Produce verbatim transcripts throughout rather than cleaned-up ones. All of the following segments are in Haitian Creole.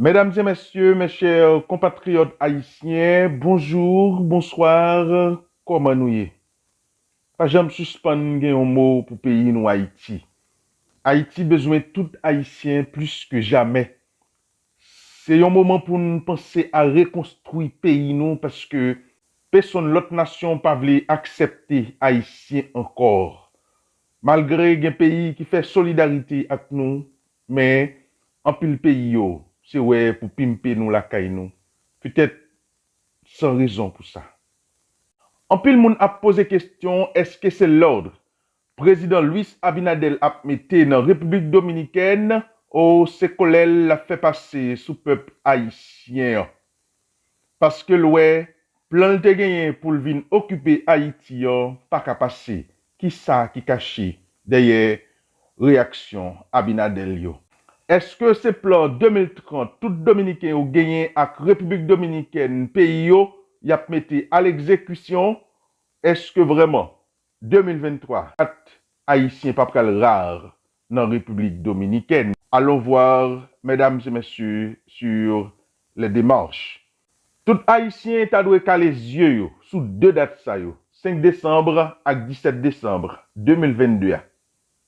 Mesdames et messieurs, mes chers compatriotes haïtiens, bonjour, bonsoir, kòman nou ye? Pa janm sispann gen yon mo pou peyi nou Ayiti. Ayiti bezwen tout Ayisyen plis ke jamè. Se yon moman pou n panse a rekonstwi peyi nou paske pèsonn lòt nasyon pa vle aksepte Ayisyen ankò. Malgre gen peyi ki fè solidarite ak nou, men anpil peyi yo, se wè pou pimpe nou lakay nou. Petèt san rezon pou sa. Anpil moun ap poze kesyon, èske se lòd Prezidan Luis Abinader ap mete nan Repiblik Dominikèn, o se kòlè l ap fè pase sou pèp ayisyen an? Paske l wè plan l te genyen pou l vin okipe Ayiti an pa ka pase. Kisa ki kache dèyè reyaksyon Abinader yo? Èske se plan de mil trant tout Dominiken yo genyen ak Repiblik Dominikèn, peyi yo, y ap mete a legzekisyon? Èske vrèman de mil venntwa, kat Ayisyen p ap pral rar nan Repiblik Dominikèn? Allons voir, mesdames et messieurs, sur les démarches. Tout Ayisyen ta dwe kale zye yo sou de dat sa yo, senk desanm ak disèt desanm de mil vennde a.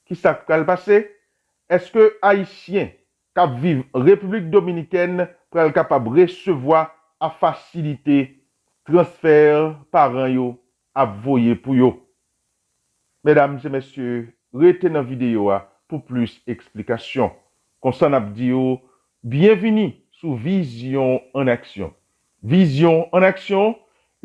Kisa k pral pase? Èske Ayisyen k ap viv Repiblik Dominikèn pral kapab resevwa a fasilite transfè paran yo ap voye pou yo? Medam e mesye, rete nan videyo a pou plis eksplikasyon. Konsa n ap di w byenvini sou Vizyon an Aksyon. Vizyon an Aksyon,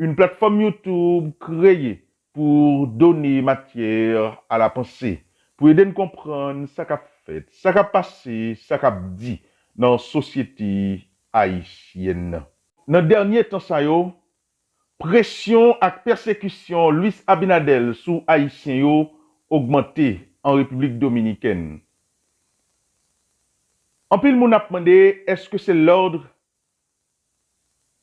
yon platfòm YouTube kreye pou done matyè a la panse, pou ede n konprann sa k ap fèt, sa k ap pase, sa k ap di nan sosyete ayisyèn nan. Nan dènye tan sa yo, presyon ak pèsekisyon Luis Abinader sou Ayisyen yo ogmante an Repiblik Dominikèn. Anpil moun ap mande, èske se lòd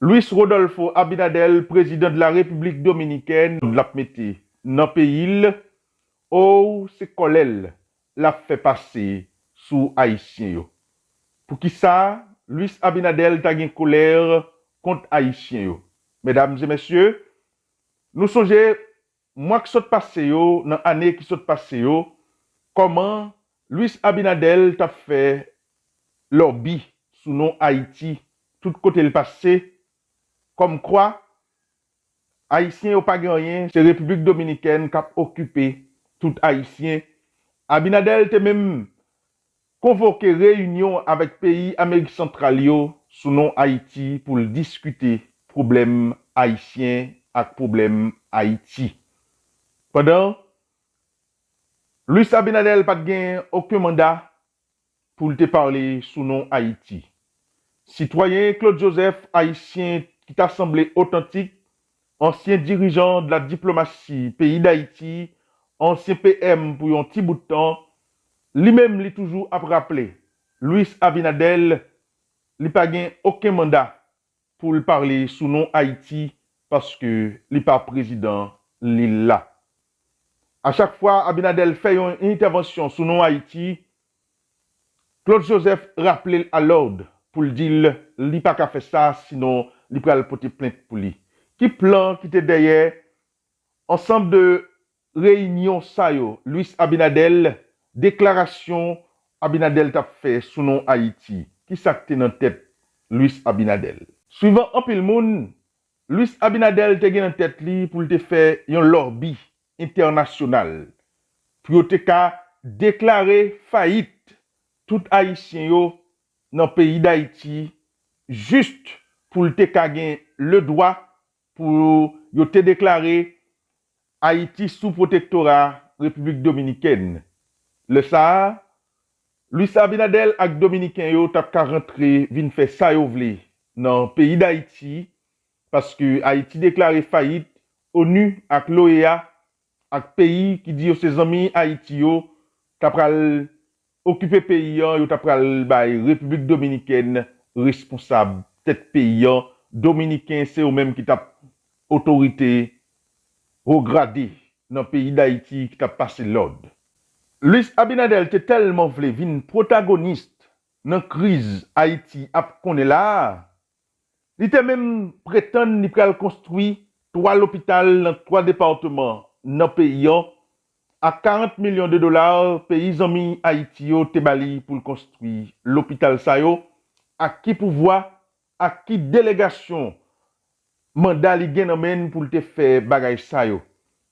Luis Rodolfo Abinader, président de la République Dominicaine, l ap mete nan peyi l, o se kòlè l l ap fè pase sou Ayisyen yo? Poukisa Luis Abinader ta gen kòlè kont Ayisyen yo? Medam e mesye, nou sonje mwa k sot pase yo, nan ane ki sot pase yo, kòman Luis Abinader t ap fè lòbi sou non Ayiti tout kote l pase, kòmkwa Ayisyen yo pa gen anyen, se Repiblik Dominikèn k ap okipe tout Ayisyen. Abinader te menm konvoke reyinyon avèk peyi Amerik Santral yo sou non Ayiti pou l diskite pwoblèm ayisyen ak pwoblèm Ayiti. Pandan Luis Abinader pa t gen okenn manda pou l te pale sou non Ayiti. Sitwayen Claude Joseph, Ayisyen ki ta sanble otantik, ansyen dirijan de la diplomasi peyi Dayiti, ansyen P M pou yon ti bout tan, li menm li toujou ap raple Luis Abinader li pa gen okenn manda pou l pale sou non Ayiti paske li pa prezidan lil la. A chak fwa Abinader fè yon entèvansyon sou non Ayiti, Claude Joseph raple l a lòd pou l di l li pa ka fè sa, sinon li pral pote plent pou li. Ki plan ki te dèyè ansanm de reyinyon sa yo? Luis Abinader, deklarasyon Abinader t ap fè sou non Ayiti, kisa k te nan tèt Luis Abinader? Swivan anpil moun, Luis Abinader te gen nan tèt li pou l te fè yon lòbi entènasyonal pou yo te ka deklare fayit tout Ayisyen yo nan peyi Dayiti, jis pou l te ka gen ledwa pou yo te deklare Ayiti sou pwotektora Repiblik Dominikèn. Lè sa a, Luis Abinader ak Dominiken yo t ap ka rantre vin fè sa yo vle nan peyi Dayiti, paske Ayiti deklare fayit, onu ak l'OEA ak peyi ki di yo se zanmi Ayiti yo ta pral okipe peyi an, yo ta pral bay Repiblik Dominikèn responsab tèt peyi an. Dominiken se yo menm ki t ap otorite wo grade nan peyi Dayiti ki t ap pase lòd. Luis Abinader te tèlman vle vin pwotagonis nan kriz Ayiti ap konnen la a, li te menm pretann li pral konstwi twa lopital nan twa depatman nan peyi an, ak karant milyon de dola peyi zanmi Ayiti yo te ba li pou l konstwi lopital sa yo, ak ki pouvwa, ak ki delegasyon manda li gen nan men l pou l te fè bagay sa yo.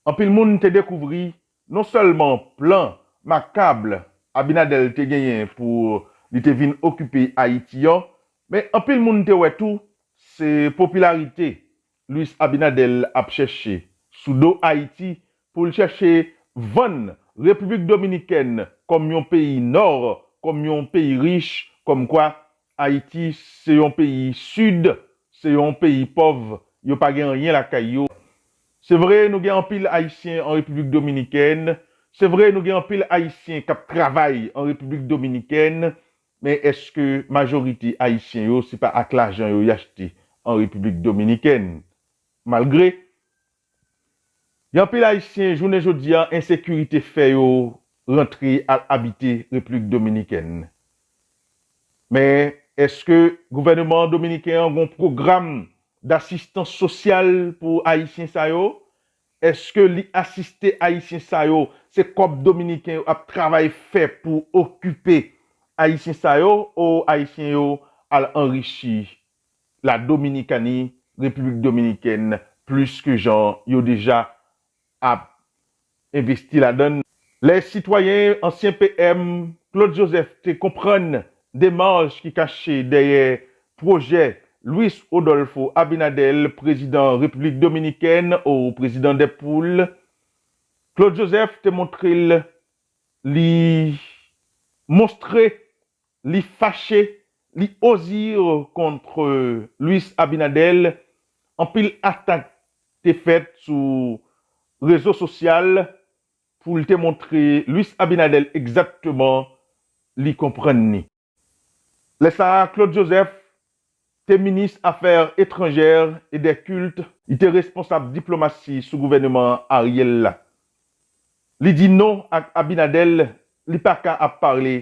Anpil moun te dekouvri non sèlman plan makab Abinader te genyen pou li te vin okipe Ayiti an, men anpil moun te wè tou se popilarite Luis Abinader ap chèche sou do Ayiti pou l chèche vann Repiblik Dominikèn kòm yon peyi nò, kòm yon peyi rich, kòmkwa Ayiti se yon peyi sid, se yon peyi pòv, yo pa gen anyen lakay yo. Se vre, nou gen anpil Ayisyen an Repiblik Dominikèn, se vre, nou gen anpil Ayisyen k ap travay an Repiblik Dominikèn, men èske majorite Ayisyen yo, se pa ak lajan yo y achte an Repiblik Dominikèn? Malgre, gen anpil Ayisyen, jounen jodi a, ensekirite fè yo rantre al abite Repiblik Dominikèn. Men, èske gouvènman dominiken an gen yon pwogram dasistans sosyal pou Ayisyen sa yo? Èske li asiste Ayisyen sa yo? Se kòb dominiken yo ap travay fè pou okipe Ayisyen sa yo, o Ayisyen yo al anrichi la Dominikani, Repiblik Dominikèn, plis ke jan yo deja ap envesti ladan l. Lè sitwayen, ansyen P M Claude Joseph te konprann demach ki kache dèyè pwojè Luis Rodolfo Abinader, prezidan Repiblik Dominikèn, o prezidan dè poul, Claude Joseph te montre l, li monstre li fache, li ozir kont Luis Abinader. Anpil atak te fèt sou rezo sosyal pou l te montre Luis Abinader egzakteman li konprann ni. Lè sa a, Claude Joseph te minis afè etranjè e dè kilt, li te responsab diplomasi sou gouvènman Ariel la. Li di non ak Abinader, li pa ka ap pale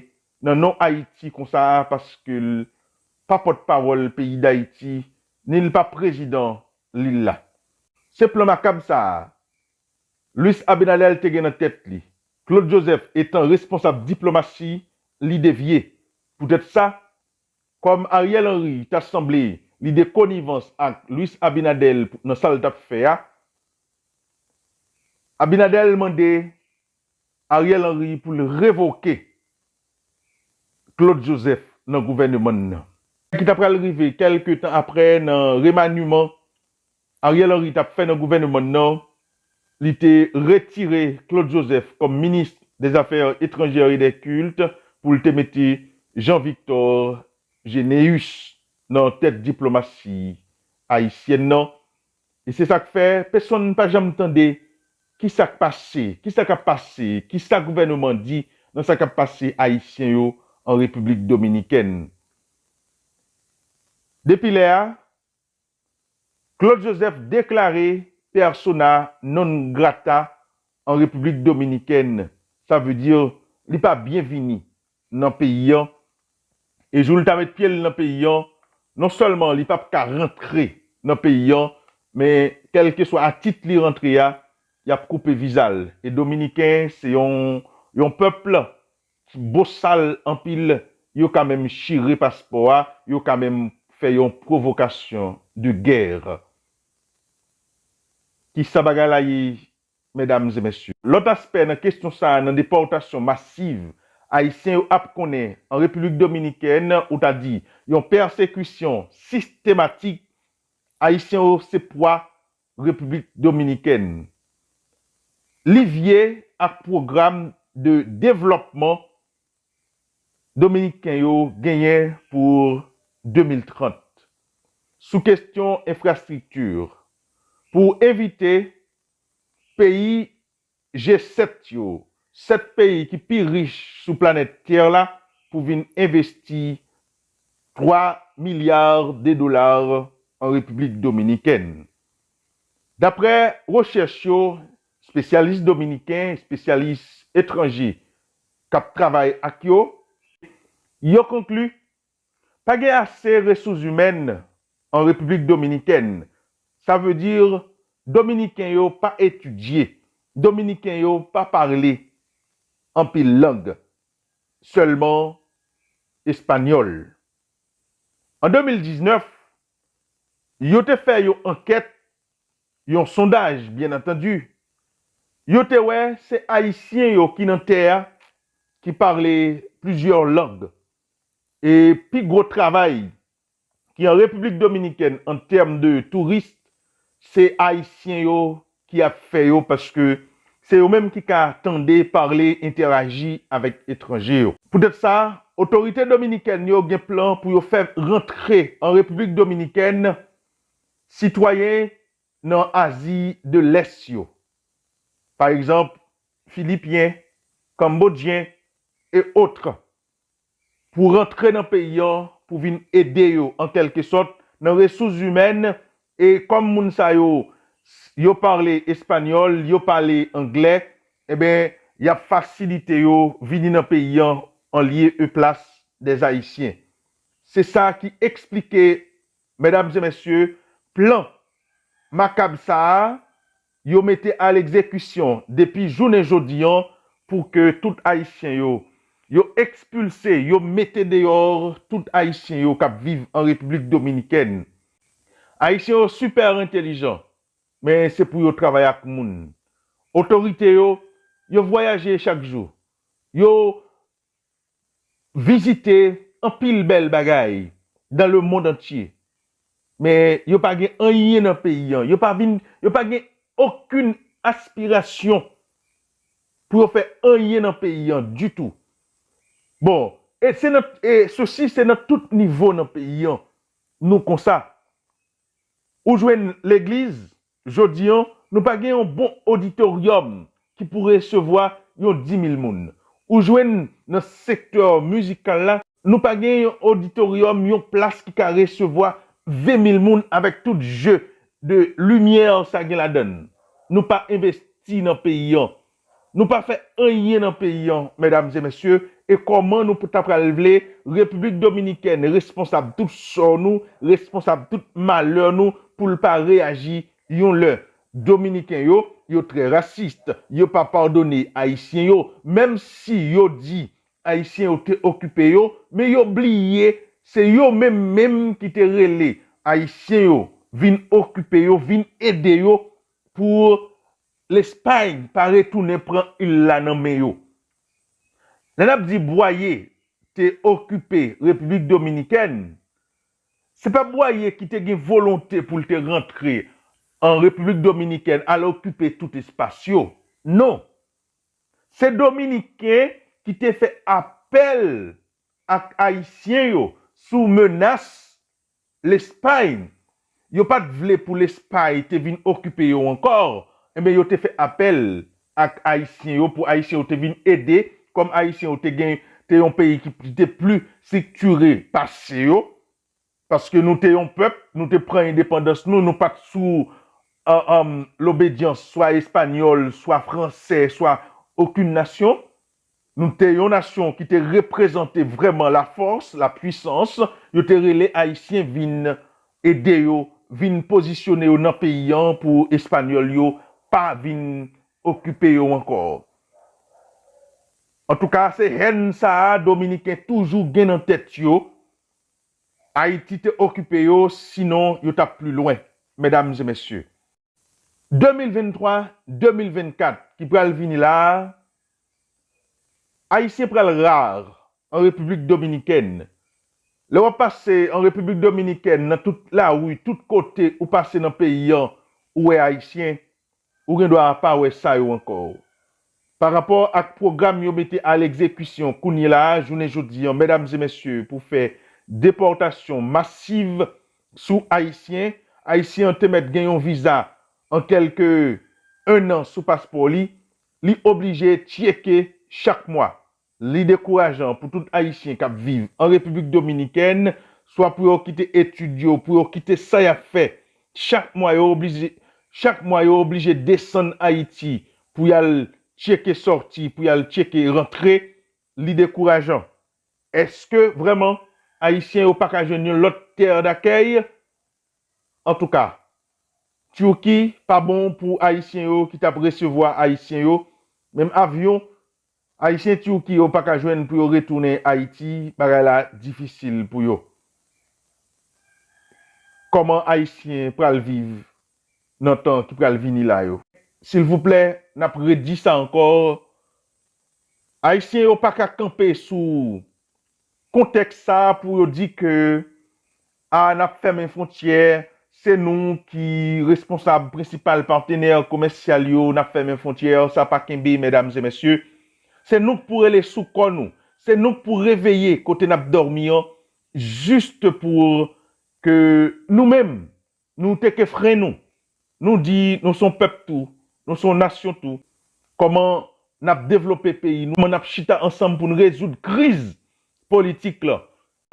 nan non Ayiti konsa a paske l pa pòtpawòl peyi Dayiti, ni l pa prezidan lil la. Se plan makab sa a, Luis Abinader te gen nan tèt li. Claude Joseph etan responsab diplomasi, li devye. Poutèt sa, kòm Ariel Henry ta sanble li de konivans ak Luis Abinader nan sa l t ap fè a, Abinader mande Ariel Henry pou l revoke Claude Joseph nan gouvènman nan. Ki ta pral rive kèlke tan aprè nan remaniman Ariel Henry t ap fè nan gouvènman nan, li te retire Claude Joseph kòm minis dè zafè etranjè e dè kilt pou l te mete Jean Victor Généus nan tèt diplomasi ayisyèn nan. E se sa k fè, pèsonn pa janm tande ki sa k pase, ki sa k ap pase, ki sa gouvènman di nan sa k ap pase Ayisyen yo an Repiblik Dominikèn. Depi lè a, Claude Joseph deklare persona non grata an Repiblik Dominikèn. Sa vle di, li pa byenvini nan peyi an. E jou l ta met pye l nan peyi an, non sèlman li p ap ka rantre nan peyi an, men kèlkeswa a tit li rantre a, y ap koupe viza l. E Dominiken se yon, yon pèp ki bosal anpil, yo ka menm chire paspò a, yo ka menm fè yon pwovokasyon de gè. Ki sa bagay la ye, medam e mesye? Lòt aspè nan kesyon sa a, nan depòtasyon masiv Ayisyen yo ap konnen an Repiblik Dominikèn, ou ta di yon pèsekisyon sistematik, Ayisyen yo se pwa Repiblik Dominikèn. Li vye ak pwogram de devlòpman Dominiken yo genyen pou de mil trant. Sou kesyon enfrastrikti, pou envite peyi G sèt yo, sèt peyi ki pi rich sou planèt tè la, pou vin envesti twa milya de dola an Repiblik Dominikèn. Daprè rechèch yo, espesyalis dominiken, espesyalis etranje k ap travay ak yo, yo konkli Pa gen ase resous imèn an Repiblik Dominikèn. Sa vle di, Dominiken yo pa etidye, Dominiken yo pa pale anpil lang, sèlman espanyòl. An de mil diznèf, yo te fè yon ankèt, yon sondaj, byen antandi. Yo te wè se Ayisyen yo ki nan tè a ki pale plizyè lang. E pi gwo travay ki an Repiblik Dominikèn an tèm de touris, se Ayisyen yo ki ap fè yo, paske se yo menm ki ka tande pale entèaji avèk etranje yo. Poutèt sa, otorite dominikèn yo gen plan pou yo fè rantre an Repiblik Dominikèn sitwayen nan Azi de Lès yo. Pa egzanp, Filipyen, Kanbodyen, e otre, pou rantre nan peyi an, pou vin ede yo an kèlke sòt nan resous imèn, e kòm moun sa yo, yo pale espanyòl, yo pale anglè, enben, y ap fasilite yo vini nan peyi an an lye e plas dè Ayisyen. Se sa ki eksplike, medam e mesye, plan makab sa a, yo mete a legzekisyon depi jounen jodi an, pou ke tout Ayisyen yo, yo ekspilse, yo mete deyò tout Ayisyen yo k ap viv an Repiblik Dominikèn. Ayisyen yo sipè entèlijan, men se pou yo travay ak moun. Otorite yo, yo vwayaje chak jou. Yo vizite anpil bèl bagay dans le monde entier. Men yo pa gen anyen nan peyi an. Yo pa vin, yo pa gen okenn aspirasyon pou yo fè anyen nan peyi an ditou. Bon, e se nan, e sesi se nan tout nivo nan peyi an. Nou konsa. Ou jwenn legliz, jodi an, nou pa gen yon bon oditoryòm ki pou resevwa yon di mil moun. Ou jwenn nan sektè mizikal la, nou pa gen yon oditoryòm, yon plas ki ka resevwa ven mil moun avèk tout je de limyè sa gen ladann. Nou pa envesti nan peyi an. Nou pa fè anyen nan peyi an, medam e mesye, e kòman nou pou ta pral vle Repiblik Dominikèn responsab tout sò nou, responsab tout malè nou, pou l pa reyaji yon lè? Dominiken yo, yo trè rasis, yo pa padone Ayisyen yo, menm si yo di Ayisyen yo te okipe yo, men yo bliye se yo menm menm ki te rele Ayisyen yo vin okipe yo, vin ede yo pou Lespay pa retounen pran il la nan men yo. Lè n ap di Bwaye te okipe Repiblik Dominikèn, se pa Bwaye ki te gen volonte pou l te rantre an Repiblik Dominikèn, al okipe tout espas yo. Non. Se Dominiken ki te fè apèl ak Ayisyen yo sou menas Lespay. Yo pa t vle pou Lespay te vin okipe yo ankò. Enben, yo te fè apèl ak Ayisyen yo pou Ayisyen yo te vin ede, kòm Ayisyen yo te gen, te yon peyi ki te pli estriktire pase yo. Paske nou te yon pèp, nou te pran endepandans nou, nou pa t sou, an, an, lobedyans swa espanyòl, swa fransè, swa okenn nasyon. Nou te yon nasyon ki te reprezante vrèman lafòs, lapwisans. Yo te rele Ayisyen vin ede yo, vin pozisyone yo nan peyi an pou Espanyòl yo pa vin okipe yo ankò. Antouka, se hèn sa a Dominiken toujou gen nan tèt yo. Ayiti te okipe yo, sinon yo t ap pli lwen, medam e mesye. De mil venntwa, de mil vennkat ki pral vini la a, Ayisyen pral ra an Repiblik Dominikèn. Lè w ap pase an Repiblik Dominikèn, nan tout lari, tout kote ou pase nan peyi an, ou wè Ayisyen, ou gen dwa pa wè sa yo ankò. Pa rapò ak pwogram yo mete a legzekisyon kounye la a, jounen jodi an, medam e mesye, pou fè depòtasyon masiv sou Ayisyen, Ayisyen an te mèt gen yon viza an kèlke en an sou paspò li, li oblije tcheke chak mwa. Li dekourajan pou tout Ayisyen k ap viv an Repiblik Dominikèn, swa pou yo kite etid yo, pou yo kite sa y ap fè. Chak mwa yo oblije, chak mwa yo oblije desann Ayiti pou y al tcheke sòti, pou y al tcheke rantre, li dekourajan. Èske vrèman Ayisyen yo pa ka jwenn yon lòt tè dakèy. Antouka, Turki pa bon pou Ayisyen yo ki t ap resevwa Ayisyen yo. Menm avyon, Ayisyen Turki yo pa ka jwenn pou yo retounen Ayiti, bagay la difisil pou yo. Kòman Ayisyen pral viv nan tan ki pral vini la yo? Silvouplè, n ap redi sa ankò. Ayisyen yo pa ka kanpe sou kontèks sa a pou yo di ke, a, n ap fèmen fwontyè, se nou ki responsab prensipal, patenè komèsyal yo, n ap fèmen fwontyè, sa pa kenbe, medam e mesye. Se nou k pou rele sou kò nou. Se nou k pou reveye kote n ap dòmi an, jis pou ke nou menm, nou teke fren nou. Nou di nou se yon pèp tou, nou se yon nasyon tou. Kòman n ap devlope peyi nou, kòman n ap chita ansanm pou n rezoud kriz politik la.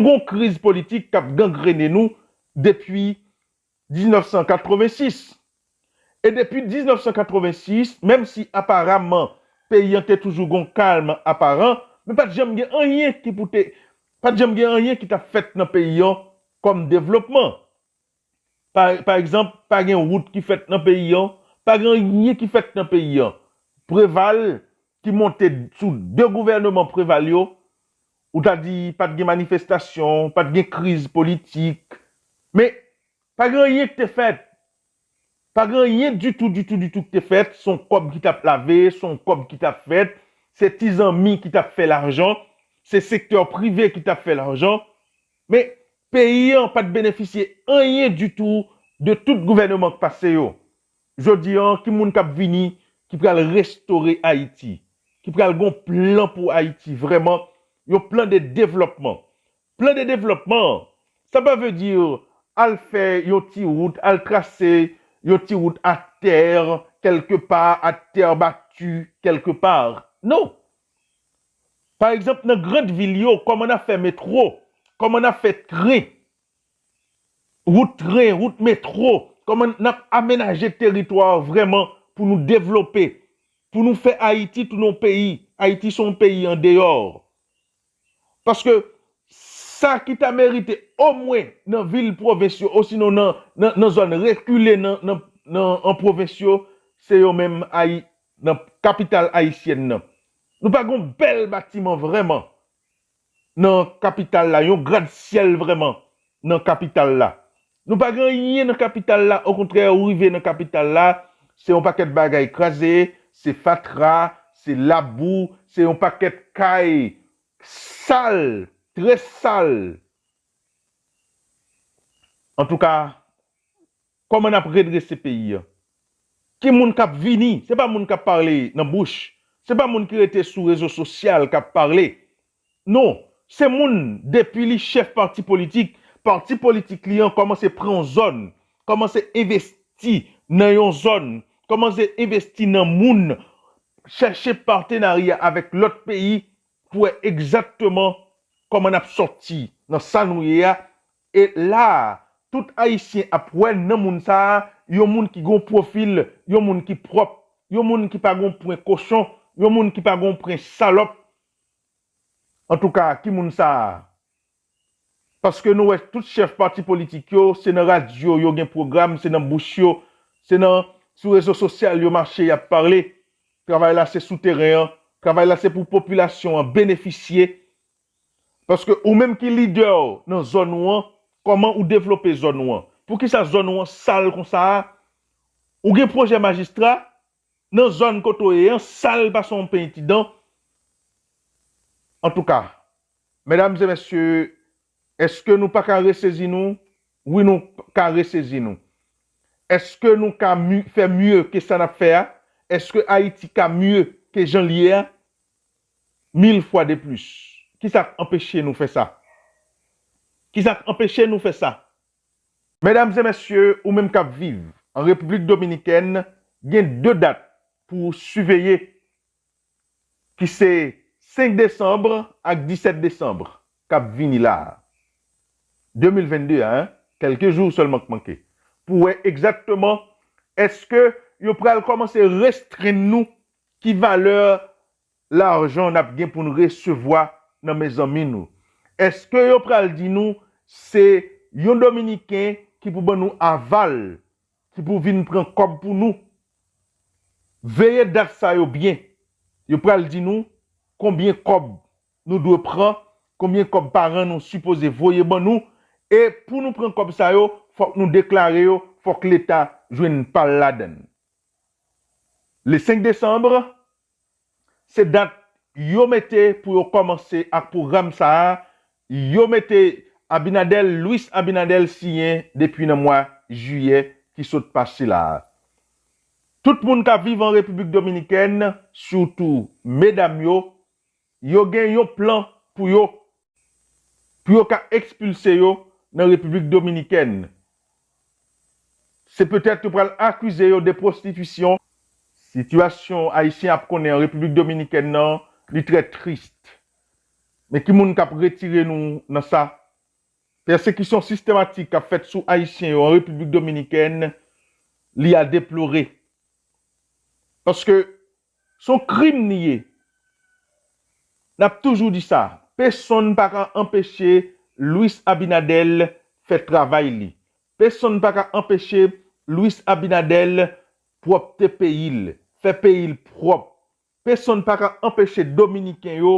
Gon kriz politik k ap gangrene nou depi diznèf san katrevensis. E depi diznèf san katrevensis, menm si aparaman peyi an te toujou gon kalm aparan, men pa t janm gen anyen ki pou te, pa t janm gen anyen ki t ap fèt nan peyi an kòm devlopman. Pa, pa egzanp, pa gen wout ki fèt nan peyi an, pa gen anyen ki fèt nan peyi an. Preval ki monte sou de gouvèneman Preval yo, ou ta di pa t gen manifestasyon, pa t gen kriz politik. Men, pa gen anyen ki te fèt. Pa gen anyen ditou, ditou, ditou ki te fèt. Se yon kòb ki t ap lave, se yon kòb ki t ap fèt, se ti zanmi ki t ap fè lajan, se sektè prive ki t ap fè lajan. Men, peyi an pa t benefisye anyen ditou de tout gouvèneman k pase yo. Jodi an, ki moun k ap vini ki pral restore Ayiti, ki pral gon plan pou Ayiti vrèman, yon plan de devlòpman? Plan de devlòpman, sa pa vle di al fè yon ti wout, al trase yon ti wout atè, kèlkepa, atè bati, kèlkepa. Non. Pa egzanp, nan grann vil yo, kòman n ap fè metwo, kòman n ap fè tren, wout tren, wout metwo, kòman n ap amenaje teritwa a vrèman pou nou devlope, pou nou fè Ayiti tounen yon peyi. Ayiti se yon peyi andeyò. Paske sa ki ta merite omwen nan vil pwovens yo, osinon nan, nan, nan zòn rekile nan, nan, nan, an pwovens yo, se yo menm Ayi-, nan kapital ayisyèn nan. Nou pa gon bèl batiman vrèman nan kapital la, yon gradsyèl vrèman nan kapital la. Nou pa gen anyen nan kapital la, okontrè, ou rive nan kapital la, se yon pakèt bagay kraze, se fatra, se labou, se yon pakèt kay sal, trè sal. Antouka, kòman n ap redrese peyi a? Ki moun k ap vini? Se pa moun k ap pale nan bouch. Se pa moun ki rete sou rezo sosyal k ap pale. Non, se moun, depi li chèf pati politik, pati politik li an kòmanse pran yon zòn, kòmanse envesti nan yon zòn, kòmanse envesti nan moun, chèche patenarya avèk lòt peyi pou wè egzakteman kòman n ap sòti nan sa nou ye a. E la a, tout Ayisyen ap wè nan moun sa a, yon moun ki gon pwofil, yon moun ki pwòp, yon moun ki pa gon pwen kochon, yon moun ki pa gon pwen salòp. Antouka, ki moun sa a? Paske nou wè tout chèf pati politik yo, se nan radyo yo gen pwogram, se nan bouch yo, se nan, sou rezo sosyal yo mache, y ap pale. Travay la se sou teren an. Travay la se pou popilasyon an benefisye. Paske ou menm ki lidè nan zòn ou an, kòman ou devlope zòn ou an? Poukisa zòn ou an sal konsa a? Ou gen pwojè majistra, nan zòn kote w ye an, sal pase yon penyen ti dan. Antouka, medam e mesye, èske nou pa ka resezi nou? Wi, nou ka resezi nou. Èske nou ka mi-, fè mye ke sa n ap fè a? Èske Ayiti ka mye ke jan l ye a? Mil fwa de plis. Kisa k anpeche nou fè sa? Kisa k anpeche nou fè sa? Medam e mesye, ou menm k ap viv an Repiblik Dominikèn, gen de dat pou w siveye, ki se senk desanm ak disèt desanm k ap vini la a, de mil vennde a, en, kèlke jou sèlman k manke, pou wè egzakteman èske yo pral kòmanse restrenn nou ki valè lajan n ap gen pou n resevwa nan men zanmi nou? Èske yo pral di nou se yon Dominiken ki pou ban nou aval, ki pou vin pran kòb pou nou? Veye dat sa yo byen. Yo pral di nou konbyen kòb nou dwe pran, konbyen kòb paran nou sipoze voye ban nou, e pou nou pran kòb sa yo, fòk nou deklare yo, fòk Leta jwenn pa l ladan l. Le senk desanm, se dat yo mete pou yo kòmanse ak pwogram sa a, yo mete Abinader, Luis Abinader siyen depi nan mwa jiyè ki sot pase la a. Tout moun k ap viv an Repiblik Dominikèn, sitou medam yo, yo gen yon plan pou yo, pou yo ka ekspilse yo nan Repiblik Dominikèn. Se petèt yo pral akize yo de pwostitisyon. Sitiyasyon Ayisyen ap konnen an Repiblik Dominikèn nan, li trè tris. Men ki moun k ap retire nou nan sa? Pèsekisyon sistematik k ap fèt sou Ayisyen yo an Repiblik Dominikèn, li a deplore. Paske se yon krim li ye. N ap toujou di sa. Pesonn pa ka anpeche Luis Abinader fè travay li. Pesonn pa ka anpeche Luis Abinader pwòpte peyi l, fè peyi l pwòp. Pesonn pa ka anpeche Dominiken yo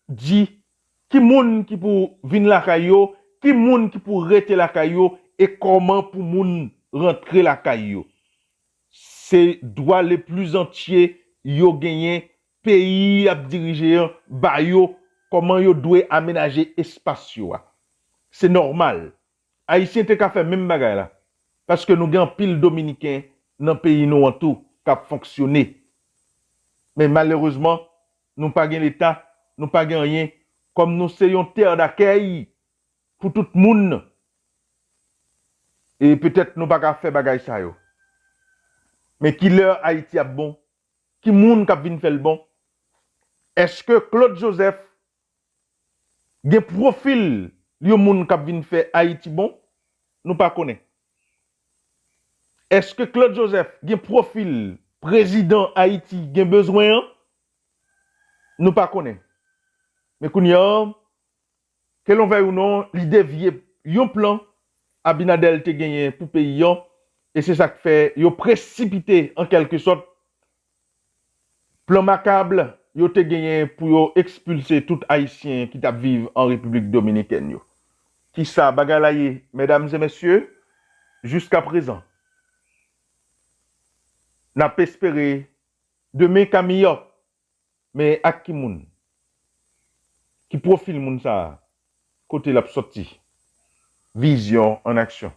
di ki moun ki pou vin lakay yo, ki moun ki pou rete lakay yo, e kòman pou moun rantre lakay yo. Se dwa le pli antye yo genyen, peyi y ap dirije an ba yo, kòman yo dwe amenaje espas yo a. Se nòmal. Ayisyen te ka fè menm bagay la, paske nou gen anpil Dominiken nan peyi nou an tou k ap fonksyone. Men malerezman, nou pa gen Leta, nou pa gen anyen, kòm nou se yon tè dakèy pou tout moun, e petèt nou pa ka fè bagay sa yo. Men ki lè Ayiti ap bon? Ki moun k ap vin fè l bon? Èske Claude Joseph gen pwofil yon moun k ap vin fè Ayiti bon? Nou pa konnen. Èske Claude Joseph gen pwofil prezidan Ayiti gen bezwen an? Nou pa konnen. Men kounye a, ke l vle ou non, li devye yon plan Abinader te genyen pou peyi an, e se sa k fè yo presipite, an kèlke sòt, plan makab yo te genyen pou yo ekspilse tout Ayisyen ki t ap viv an Repiblik Dominikèn yo. Kisa bagay la ye, medam e mesye? Jiska prezan, n ap espere demen ka miyò. Men ak ki moun? Ki pwofil moun sa a? Kote l ap sòti? Vizyon an aksyon.